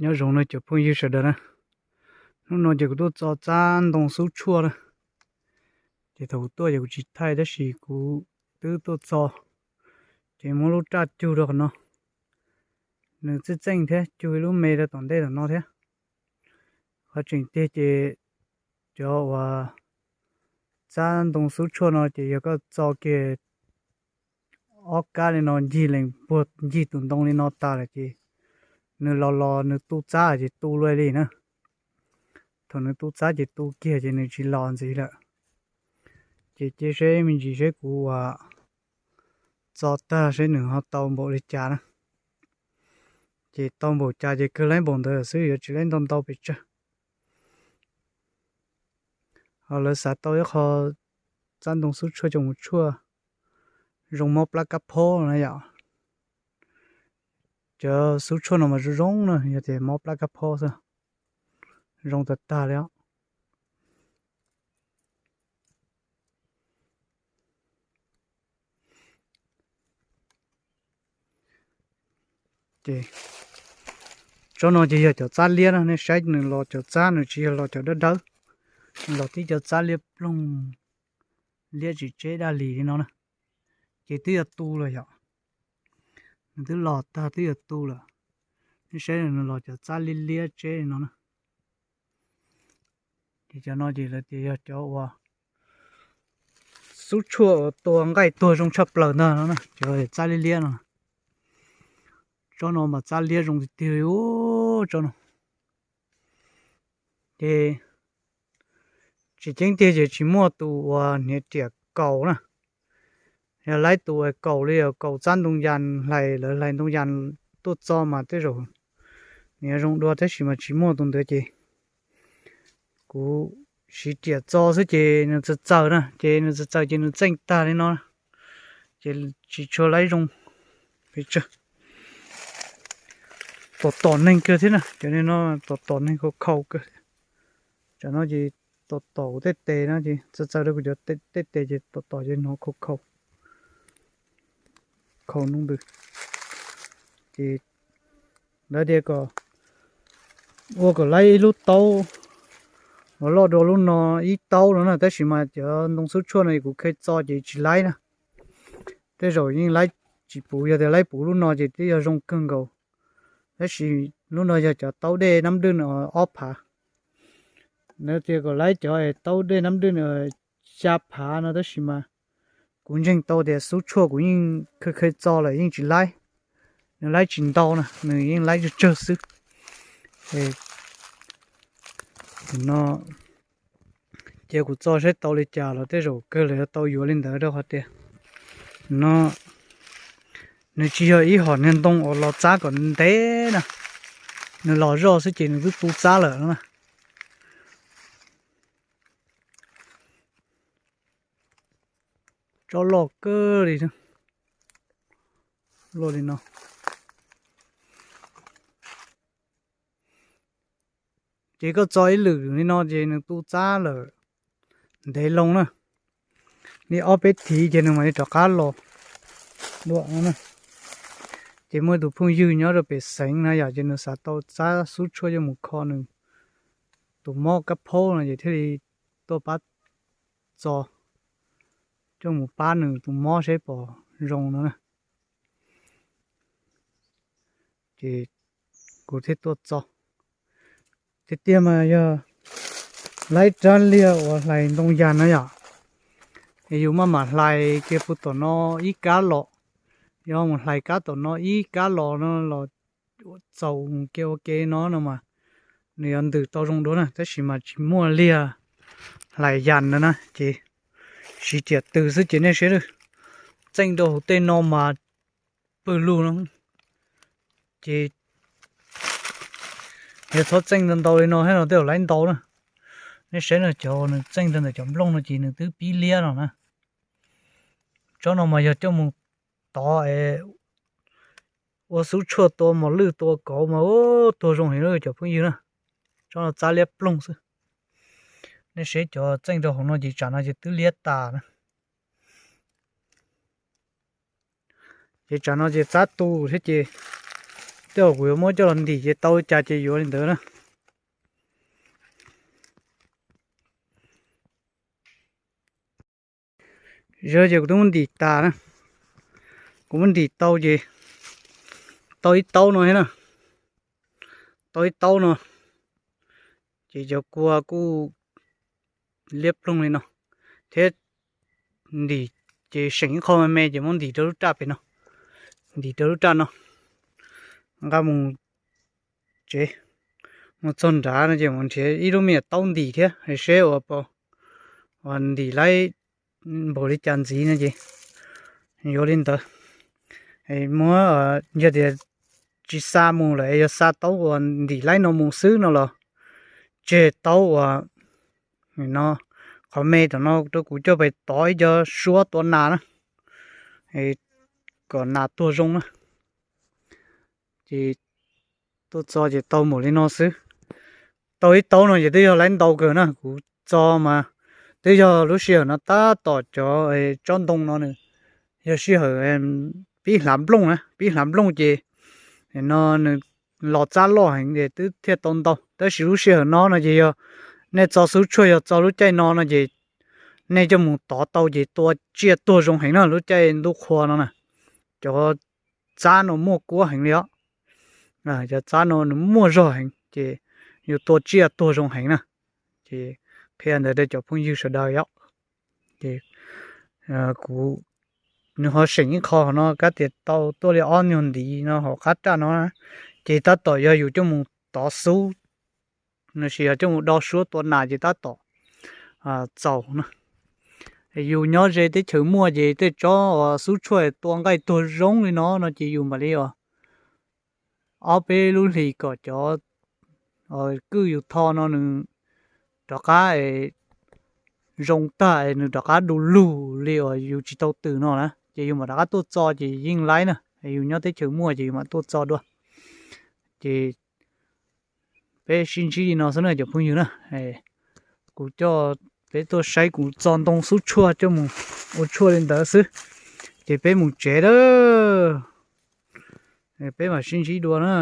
Nyob zoo no cov phooj ywg sawv daws na, hnub no ces kuv tuaj txo txab ntoo xub tshuaj na. Ces thaum kuv tuaj ces kuv tsis thaij tab sis kuv twb tuaj txo, ces muab lub raj cug rau qhov no. Nws txeej txeej thiab, cug ib lub me rau tom ntej tom no thiab. Qhov tseem tiag ces cov uas txab ntoo xub tshuaj no ces yog koj txo kiag ob kab li no ncig lees puag ncig tus ntoo li no tas lawm ces nws los los nws tu txab ces tu luaj li na. Thaum nws tu txab ces tu kiag ces nws tsis los ntxiv lawm. Ces cia seb me ntsis seb kuv uas txo tag seb nws ho tau npaum li cas na. Ces tau npaum cas ces kawg laib npaum ntawd xwb, yuav tsis laib ntau ntau pes tsawg. Ho lawv xav tau ib qho txab ntoo xub tshuaj coj mus tshuaj zoo mob plab kab phob na yom. Cov xub tshuaj no mas zoo zoo na, yog tias mob plab kab phob xwb, zoo tag tag li os. Ces tsob no ces yog cov txab liab na, nej saib nws los cov txab nws tsis yog los cov dawb dawb, nws los tib cov txab liab ploog, liab tsis tseb daj lis li no na. Ces twb yuav tu lawm yom, nws twb los tag twb yuav tu lawm. Nej saib nws los cov txab liab liab tseb li no na. Ces cov no ces lawv tias yog cov uas xub tshuaj uas tua nqaij tuag zoo tshaj plaws ntag no, cov txab liab liab no. Tsob no mas txab liab zoo tiag tiag li tsob no. Ces tsis ceeb tiag ces tsis muaj tus uas hniav riam kaus na. Yog laib tus uas kaus li kaus txab ntoo yas hlais, lawv hlais ntoo yas tuaj txo mas tej zaum nws zoo dua tab sis mas tsis muaj tus ntawd ces kuv siv riam txo xwb ces nws txawv txawv na, ces nws txawv txawv ces nws txeej tag li no, ces tsis tshua laib zoo pes tsawg. Tom tom neeg kawg thiab na, cov no tom tom neeg khaus khaus kawg. Tam no ces tom tom kuv tej tes no ces txawv txawv rau kuv cov tej tes ces tom tom ces hnov khaus khaus, khaus nub ntws. Ces lawv tias kom ua kom laib ib lub taub uas loj dua lub no ib taub no na, tab sis mas cov ntoo xub tshuaj no kuv kheev txo ces tsis laib na. Tej zaum yeej laib tsis puv, yog tias laib puv lub no ces twb yog zoo kawg nkaus. Tab sis lub no yog cov taub dej nab dwj no ob phav. Lawv tias kom laib cov taub dej nab dwj no xya phav no tab sis mas kuv ntseeg tau tias xub tshuaj kuv yeej kheev kheev txo lawm yeej tsis laib. Nws laib tsis ntau na, nws yeej laib tsawg tsawg xwb. No ces kuv txo saib tau li cas los tej zaum kawg lawv yuav tau yuav li ntawd rau qhov tias no nws tsis yog ib hom niag ntoo uas los txab kom ntev na, nws los zoj xwb ces nws twb tu txab lawm no na. Tsob loj kawg li, loj li no. Ces koj txo ib lwm li no ces nws tu txab lawm ntev loo na, li ob peb thiv ces nws mam li rov qab los dua no na. Ces muaj ib tus phooj ywg nyob rau pem xeev na yom, ces nws xav tau txab xub tshuaj coj mus kho nws tus mob kab phaub no ces thiaj li tuaj pab txo, coj mus pab nws tus mob seb pom zoo no na. Ces kuv thiaj tuaj txo. Tiag tiag mas yog laib rab liag uas hlais ntoo yas na yom, es yus maj mam hlais kiag puag tom no ib kab los, yog mus hlais kab tom no ib kab los no los txaus kiag ua ke no no mas nws yuav ntws tau zoo dua na, tab sis mas tsis muaj liag hlais yas na na, ces siv riam tws xwb ces nej saib, txeej rau hauv tej no mas pw lug no. Ces yog txhob txeej ntau ntau li no thiab no tej zaum laib ntau na. Nej saib no, cov nws txeej rau ntawm cov nplooj no ces nws twb pib liab no na. Tsob no mas yog coj mus tov es ua xub tshuaj tua mos lwj tua kauv mas ua tuag zoo heev li cov phooj ywg na. Tsob no txab liab ploog xwb. Nej saib cov txeej rau hauv no ces tsam no ces twb liab tas na. Ces tsam no ces txab tu thiab ces tej uas kuv yuav muab coj los ntim ces tau li cas ces yuav li ntawd na. Yog ces kuv twb muab ntim tas na, kuv muab ntim tau ces tau ib taub no thiab na, tau ib taub no, ces cov kua kuj liab ploog li no thiab. Ntim ces seem ib qho me me ces muab ntim rau lub raj pem no, ntim rau lub raj no, nqa mus tsev, mus txog nrad no ces mus nrhiav ib lub me nyuam taub ntim thiab seb ua, ua ntim laib npaum li cas ntxiv no ces yuav li ntawd. Muab, yog tias tsis xa mus lawm, yog xa taub uas ntim laib no mus xwb no los tseg taub uas no, qhov me tom no rau kuv coj pem tov ib co suab tua nas na, kom nas tuag zoo na. Ces tuaj txo ces tau npaum li no xwb. Tau ib taub no ces twb yog laib ntau kawg na, kuv txo mas twb yog lub sij hawm no tab tom cov tsob ntoo no nws yog sij hawm pib hlav nplooj na, pib hlav nplooj ces no nws los txab loj heev es twb thiaj tau ntau. Tab sis lub sij hawm no no ces yog nej txo xub tshuaj yog txo lub caij no no ces nej coj mus tov tau ces tua tsiaj tuag zoo heev na, lub caij ntuj qhua no na. Cov txab no muaj kuab heev li os. Cov txab no nws muaj zog heev ces yus tua tsiaj tuag zoo heev na. Ces qhia ntawd rau cov phooj ywg sawv daws os. Ces kuv, nws ho seem ib qho no kab tias tau tuaj li ob nyuag ntiv no hauv qab raj no, ces tab tom yog yus coj mus tov xub no sis yog coj mus do suab tua nas ces tab tom txaus na. Yus nyob ze teb chaws muaj ces tej tsob uas xub tshuaj tua nqaij tuag zoo li no no ces yus mam li ob peb lub hlis kom cov kwj yus tho no nws rov qab zoo tag es nws rov qab du lug li uas yus tsis tau tws no na, ces yus mam rov qab tuaj txo ces yeej laib na. Yus nyob teb chaws muaj ces yus mam tuaj txo dua. Ces peb sib ntsib li no xwb na cov phooj ywg na. Kuv coj peb tuaj saib kuv txo ntoo xub tshuaj coj mus ua tshuaj li ntawd xwb. Ces peb mus tsev lawm, peb mam sib ntsib dua na.